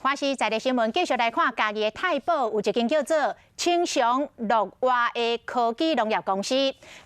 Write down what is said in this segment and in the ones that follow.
華視在地新聞繼續來看，嘉義的太保有一間叫做青松樂活的科技農業公司，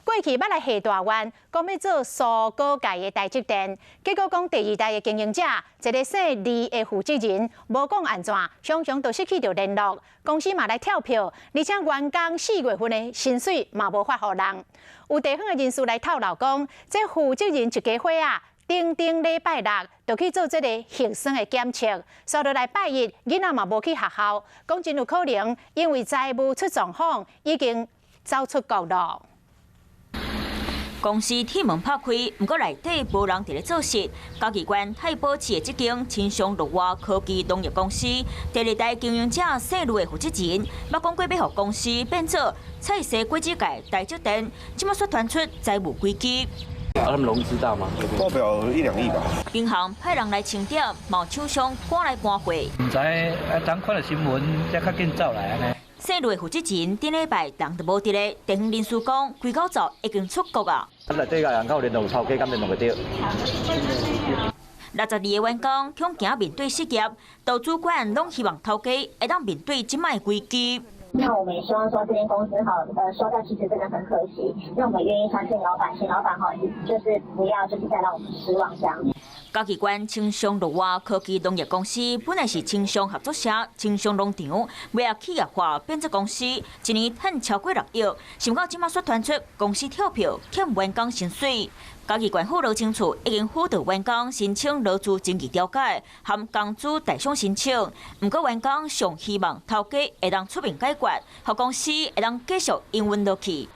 過去捌來下大願，講欲做蔬果界的台積電，結果講第二代的經營者，一个姓李的負責人，無講按怎，常常都失去著聯絡，公司嘛來跳票，而且員工4月份的薪水嘛無發予人。有地方的人士來透露講，這負責人一家伙仔，頂頂禮拜六就去做這个核酸的檢測，煞落來拜一，囡仔嘛無去學校，講真有可能因為財務出狀況，已經走出國囉。公司鐵門拍開，毋過內底無人佇咧做事。嘉義縣太保市的這間青松樂活科技農業公司，第二代經營者姓呂的負責人，捌講過欲予公司變做菜西果子界台積電，這馬煞傳出財務危機。啊，他們融資大嗎？報表一兩億吧。銀行派人來清點，嘛廠商趕來盤貨。毋知啊，昨看著新聞，才較緊走來按呢。姓呂的負責人頂禮拜人就無佇咧，地方人士講，規口罩已經出國啊。內底共人口聯絡，頭家敢聯絡會著。62個員工恐驚面對失業，大主管攏希望頭家會當面對這擺危機。那我們也希望說，這間公司哈，收掉其實真的很可惜。那我們願意相信老闆，請老闆哈，就是不要就是再讓我們失望這樣。嘉義縣青松樂活科技農業公司本來是青松合作社、青松農場，尾仔企業化變做公司，一年賺超過6億，想毋到這馬煞傳出公司跳票，欠員工薪水。嘉義縣府勞青處已經輔導員工申請勞資爭議調解，含工資代償申請。毋過員工上希望頭家會當出面解決，予公司會當繼續營運落去。